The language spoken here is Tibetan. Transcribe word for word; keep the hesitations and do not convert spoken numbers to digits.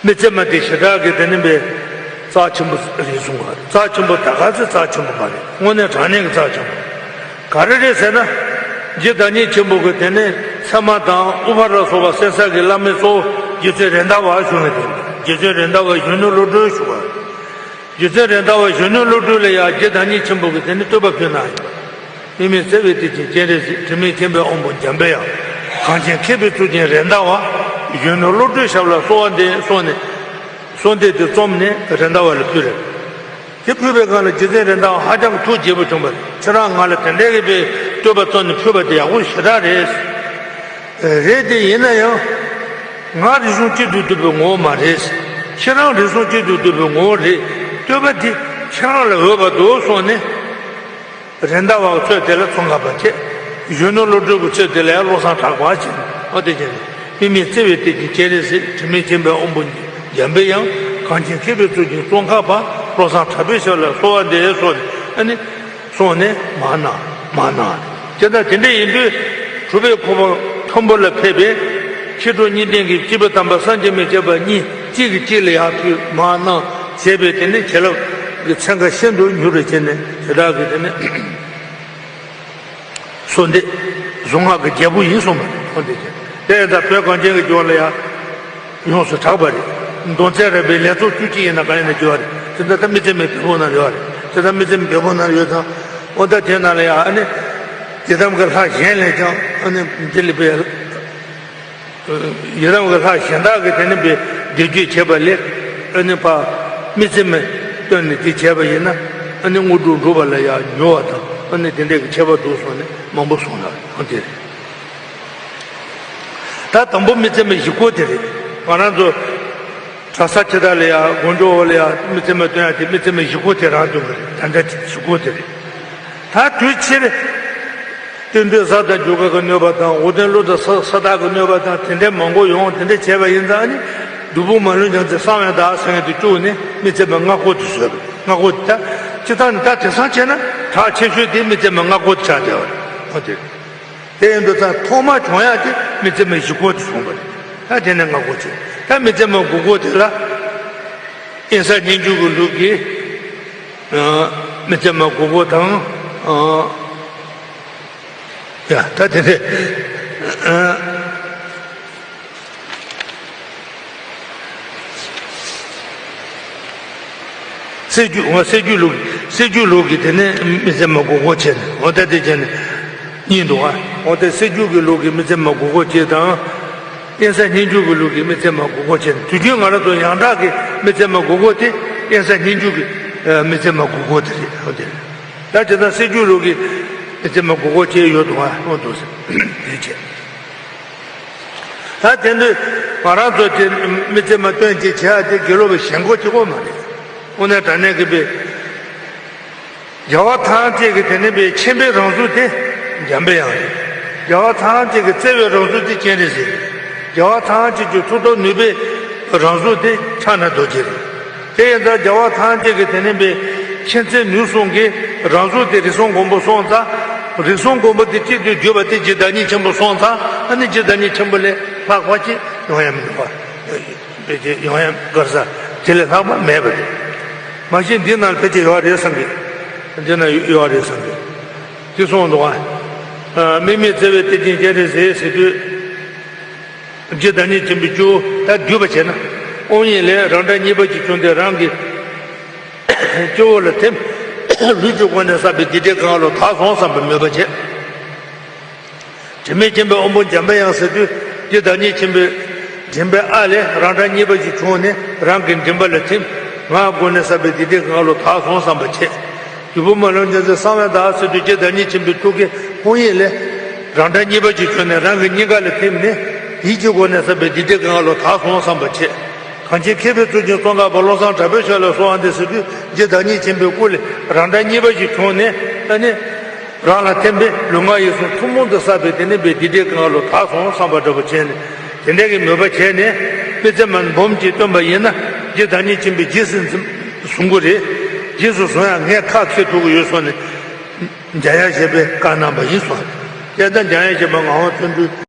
མི་ཚེ་མ་དེ་ཞེ་དྲག་གི་དེ་ནི་པའི་རྩ་ཆེན་པོ་རེད་གསུང་བ་རེད། རྩ་ཆེན་པོ་ད་ག་ཚོད་རྩ་ཆེན་པོ་མ་རེད། དངོས་གནས་དྲང་གནས་ཀྱི་རྩ་ཆེན་པོ་ག་རེ་རེད་ཟེར་ན། རྗེ་བདག་ཉིད་ཆེན་པོ་གི་དེ་ནི་ཚད་མ་དང་ཨུ་པ་ར་སོགས་པ་གསན་ས་གི་བླ་མའི་གཙོ་བོ་རྗེ་བཙུན་རེད་མདའ་བ་བཞུགས་ནས། དེ་རྗེ་བཙུན་རེད་མདའ་བ་གཞོན་ནུ་བློ་གྲོས་ཞུ་བ་རེད། རྗེ་བཙུན་རེད་མདའ་བ་གཞོན་ནུ་བློ་གྲོས་ལ་ཡང་རྗེ་བདག་ཉིད་ཆེན་པོ་གི་དེ་ནི་བསྟོད་པ་ཕུལ་གནང་ཡོད། དམིགས་མེད་བརྩེ་བའི་གཏེར་ཆེན་སྤྱན་རས་གཟིགས། དྲི་མེད་མཁྱེན་པའི་དབང་པོ་འཇམ་པའི་དབྱངས། གངས་ཅན་མཁས་པའི་གཙུག་རྒྱན་རེད་མདའ་བ། གཞོན་ནུ་བློ་གྲོས་ཞབས་ལ་གསོལ་བ་འདེབས་གསུངས་ནས། གསོལ་འདེབས་དེ་རྩོམ་ནས་རེད་མདའ་བ་ལ་ཕུལ་རེད། དེ་ཕུལ་བའི་སྒང་ལ་རྗེ་བཙུན་རེད་མདའ་བ་ཧ་ཅང་གི་ཐུགས་དགྱེས་པོ་བྱུང་བ་རེད། ཁྱེད་རང་ང་ལ་དེ་འདྲའི་གི་པའི་བསྟོད་པ་རྩོམ་ནས་ཕུལ་བ་དེ་ཡག་པོ་ཞེ་དྲག་རེད། རེད་དེ་ཡིན་ན་ཡང་། ང་རིག་གཞུང་གཅིག་ཏུ་འདུས་པའི་ངོ་བོ་མ་རེད། ཁྱེད་རང་རིག་གཞུང་གཅིག་ཏུ་འདུས་པའི་ངོ་བོ་རེད། བསྟོད་པ་འདི་ཁྱེད་རང་ལ་འོས་པ་འདུག་གསུངས་ནས། རེད་མདའ་བ་གི་ཚོད་དེ་ལ་ཙོང་ཁ་པ་བྱས། གཞོན་ནུ་བློ་གྲོས་ཀྱི་ཚོད་དེ་ལ་ཡང་བློ་བཟང་གྲགས་པ་བྱས། ཨོ་དེ་བྱས་ནས་དམིགས་མེད་བརྩེ་བའི་གཏེར་ཆེན་སྤྱན་རས་གཟིགས། དྲི་མེད་མཁྱེན་པའི་དབང་པོ་འཇམ་པའི་དབྱངས། གངས་ཅན་མཁས་པའི་གཙུག་རྒྱན་ཙོང་ཁ་པ། བློ་བཟང་གྲགས་པའི་ཞབས་ལ་གསོལ་བ་འདེབས་གསུངས་ནས། ཨ་ནི། གསུངས་ནས་མར་གནང་། མར་གནང་། དེ་ལྟར་དེ་འདྲ་ཡིན་དུས། གྲུབ་པའི་གོ་འཕང་མཐོན་པོ་ལ་ཕེབས་པའི་མཆེད་གྲོགས་གཉིས་ལྡན་གྱི་སྐྱེས་བུ་དམ་པ་སངས་རྒྱས་མི་བསྐྱོད་པ་གཉིས་གཅིག་གིས་གཅིག་ལ་ཡར་ཕུལ། མར་གནང་བྱས་པའི་དེ་ནི་བྱིན་རླབས་ཀྱི་ཚན་ཁ་ཤིན་ཏུ་མྱུར་རུ་བྱས་ནས་དེ་དག་གི་དེ་ནི་གསོལ་འདེབས་གཟུངས་སྔགས་ཀྱི་རྒྱལ་པོ་ཡིན་གསུངས་པ་རེད། ཁོང་དེ་བྱས་དེ་ལྟར་བོད་གངས་ཅན་གྱི་ལྗོངས་ལ་ཡང་། ཡོངས་སུ་གྲགས་པ་རེད། མདོ་མཛངས་རབ་པའི་ལེགས་ཚོགས་བཅུ་གཅིག་ཡིན་ན་གང་ཡིན་ན་བརྗོད་པ་རེད། དེ་འདྲ་ད་མི་ཚེ་མའི་བེམ་པོ་ནང་ཡོད་རེད། དེ་ད་མི་ཚེ་མའི་བེམ་པོ་ནང་ཡོད་ཙང་། ཨོ་ད་དེ་ནང་ལ་ཡང་ཨ་ནི། ཡི་དམ་གྱི་ལྷ་གཞན་ལས་ཀྱང་ཨ་ནི་འདི་ལ་པའི། ཡི་དམ་གྱི་ལྷ་གཞན་དག་གིས་དེ་ནི་པའི་འདི་བརྗོད་བྱས་པ་ལས། ཨ་ནི་ཕ། མི་ཚེ་མའི་བཏོན་ནས་འདི་བྱས་པ་ཡིན་ན། ཨ་ནི་དངོས་གྲུབ་འགྲུབ་པ་ལ་ཡང་མྱུར་བ་དང་ཨ་ནི་དེ་འདྲའི་གི་ཁྱད་པར་འདུག་གསུངས་ནས་མང་པོ་གསུངས་ལ་ཨ་དེ་རེད། ད་དང་པོ་མི་ཚེ་མའི་གཞི་སྒོ་དེ་རེད། ང་རང་ཚོ་གྲྭ་ས་ཁྱེད་དག་ལ་ཡ་དགོན་སྐྱོར་འོག་ལ་ཡ་མི་ཚེ་མ་སྟོན་ཡ་དེ་མི་ཚེ་མའི་གཞི་སྒོ་དེ་རང་སྟོན་གི་རེད། ད་ལྟ་གཞི་སྒོ་དེ་རེད། ད་དུས་ཕྱིར་སྟོན་དུས་གཟའ་དང་རྒྱུ་སྐར་གྱི་གནོད་པ་དང་འོ་དོན་ཀླུ་དང་ས་ས་བདག་གི་གནོད་པ་དང་དེ་འདྲའི་མང་པོ་ཡོང་དེ་འདྲ་བྱས་པ་ཡིན་ཙང་ནི་སྒྲུབ་ཕུག་མ་ལུས་ཉམས་ཚེ་གསང་བའི་བདག་ཟེར་མཁན་དེ་བཅུག་ནས་མི་ཚེ་མའི་སྔ་སྒོ་དེ་བཟོས་པ་རེད། སྔ་སྒོ་དེ་ད་སྤྱིར་བཏང་ནི་ད་དེང་སང་བྱས་ན་གྲགས་ཆེ་ཤོས་དེ་མི་ཚེ་མའི་སྔ་སྒོ་དེ་ཆགས་བསྡད་པ་རེད། འོ་དེ་རེད། དེ་ཡིན་དུས་ཙང་ཐོག་མ་བྱུང་ཡག་དེ་མི་ཚེ་མའི་གཞི་སྒོ་དེ་བྱུང་བ་རེད། ད་དེ་ནས་སྔ་སྒོ་བྱས། ད་མི་ཚེ་མའི་འགོ་སྒོ་དེ་ལ་དབེན་ས་སྙན་བརྒྱུད་ཀྱི་ལུགས་ཀྱི་ཨ་མི་ཚེ་མའི་འགོ་སྒོ་དང་ཨ་ཡ་ད་དེ་ནས་ཨ། སྲད་རྒྱུད། འོ་སྲད་རྒྱུད་ལུགས། སྲད་རྒྱུད་ལུགས་ཀྱི་དེ་ནས་མི་ཚེ་མའི་འགོ་སྒོ་བྱས་ནས་འོ་ད་དེ་བྱས་ནས་གཉིས་འདུག་ཨ། འོ་དེ་སྲད་རྒྱུད་ཀྱི་ལུགས་ཀྱི་མི་ཚེ་མའི་འགོ་སྒོ་བྱས་དང་། དབེན་ས་སྙན་བརྒྱུད་ཀྱི་ལུགས་ཀྱི་མི་ཚེ་མའི་འགོ་སྒོ་བྱས་ནས་དུས་རྒྱུན་ང་རང་ཚོ་ཡང་དག་གི་མི་ཚེ་མའི་འགོ་སྒོ་དེ་དབེན་ས་སྙན་བརྒྱུད་ཀྱི་མི་ཚེ་མའི་འགོ་སྒོ་དེ་རེད། འོ་དེ་རེད། ད་དེ་ལྟར་སྲད་རྒྱུད་ལུགས་ཀྱི་མི་ཚེ་མའི་འགོ་སྒོ་བྱས་ཡོད་འདུག་ཨ། འོ་འདུག་ཟེར་དེ་བྱས། ད་དེ་འདྲ་ང་རང་ཚོ་དེ་མི་ཚེ་མ་སྟོན་ཅིག་བྱེད་ཡ་དེ་དགེ་སློབ་པའི་ཞེན་ཁོག་གཅིག་པོ་མ་རེད། དངོས་གནས་དྲང་གནས་ཀྱི་པའི་རྒྱལ་བ་ཐམས་ཅད་ཀྱི་དེ་ནས་པའི་མཁྱེན་པའི་རང་གཟུགས་དེ་འཇམ་པའི་དབྱངས་རེད། རྒྱལ་བ་ཐམས་ཅད་ཀྱི་བརྩེ་བའི་རང་གཟུགས་དེ་སྤྱན་རས་གཟིགས་རེད། རྒྱལ་བ་ཐམས་ཅད་ཀྱི་མཐུ་སྟོབས་ནུས་པའི་རང་གཟུགས་དེ་ཕྱག་ན་རྡོ་རྗེ་རེད། དེ་ཡིན་ཙང་རྒྱལ་བ་ཐམས་ཅད་ཀྱི་དེ་ནས་པའི་མཁྱེན་བརྩེ་ནུས་གསུམ་གྱི་རང་གཟུགས་དེ་རིགས་གསུམ་མགོན་པོ་སོང་ཙང་། རིགས་གསུམ་མགོན་པོ་དེ་གཅིག་ཏུ་བསྡུས་པ་དེ་རྗེ་བདག་ཉིད་ཆེན་པོ་སོང་ཙང་ཨ་ནི་རྗེ་བདག་ཉིད་ཆེན་པོ་ལས་ལྷག་པ་ཅིག་ཡོང་ཡ་མི་འདུག་པ། ཕལ་ཆེར་ཡོང་ཡ་གར་ས་དེ་ལས་ལྷག་པ་མེད་པ་རེད། མ་གཞི་འདི་ནང་ཕལ་ཆེར་ཡོད་རེད་བསམ་གི། འདི་ན་ཡོད་རེད་བསམ་གི། དེ་གསུངས་འདུག་པ། དམིགས་མེད་བརྩེ་བའི་གཏེར་ཆེན་སྤྱན་རས་གཟིགས་ཟེར་དུས། རྗེ་བདག་ཉིད་ཆེན་པོའི་སྐྱེ་བོ་ད་བསྡུས་པ་བྱས་ན། དབང་ཡིན་ལས་རང་སྒྲ་གཉིས་པ་ཅིག་བྱུང་སྟེ་རང་གི་སྤྱི་བོ་ལ་ཐིམ། ལུས་ཀྱི་སྒོ་ནས་བསགས་པའི་སྡིག་སྒྲིབ་གང་ལོ་དག་སོང་བསམ་པའི་མོས་པ་བྱས། དྲི་མེད་མཁྱེན་པའི་དབང་པོ་འཇམ་པའི་དབྱངས་ཟེར་དུས་རྗེ་བདག་ཉིད་ཆེན་པོའི་མགྲིན་པའི་ཨ་ལས་རང་སྒྲ་གཉིས་པ་ཅིག་བྱུང་ནས་རང་གི་མགྲིན་པ་ལ་ཐིམ། ངག་སྒོ་ནས་བསགས་པའི་སྡིག་སྒྲིབ་གང་ལོ་དག་སོང་བསམ་པ་བྱས། སྒྲུབ་ཕུག་མ་ལུས་ཉམས་ཚེ་གསང་བའི་བདག་ཟེར་དུས་རྗེ་བདག་ཉིད་ཆེན་པོའི་ཐུགས་ཀའི་དབང་ཡིན་ལས། རང་སྒྲ་གཉིས་པ་ཅིག་བྱུང་ནས་རང་གི་སྙིང་ག་ལ་ཐིམ་ནས་ཡིད་ཀྱི་སྒོ་ནས་བསགས་པའི་སྡིག་སྒྲིབ་གང་ལོ་དག་སོང་བསམ་པ་བྱས། གངས་ཅན་མཁས་པའི་གཙུག་རྒྱན་ཙོང་ཁ་པ་བློ་བཟང་གྲགས་པའི་ཞབས་ལ་གསོལ་བ་འདེབས་ཟེར་དུས་རྗེ་བདག་ཉིད་ཆེན་པོའི་སྐུ་ལས་རང་སྒྲ་གཉིས་པ་ཅིག་བྱུང་ནས་ཨ་ནི། རང་ལ་ཐིམ་པས་ལུས་ངག་ཡིད་གསུམ་ཐུན་མོང་དུ་བསགས་པའི་དེ་ནི་པའི་སྡིག་སྒྲིབ་གང་ལོ་དག་སོང་བསམ་པ་འདྲ་པོ་བྱས་ནས་དེ་འདྲའི་གི་མོས་པ་བྱས་ནས་མི་ཚེ་མ་འབུམ་གཅིག་བཏོན་པ་ཡིན་ན་རྗེ་བདག་ཉིད་ཆེན་པོས་རྗེས་སུ་འཛིན་བཟུང་གི་རེད། རྗེས་སུ་བཟུང་ཡ་ངས་ཁ་འཁྱེར་ཐུབ་ཀྱི་ཡོད་གསུངས་ནས་འཇམ་དབྱངས་བཞད་པས་བཀའ་གནང་བ་ཡིན་གསུངས། དེ་ལྟར་འཇམ་དབྱངས་བཞད་པ་ངག་དབང་བརྩོན་འགྲུས།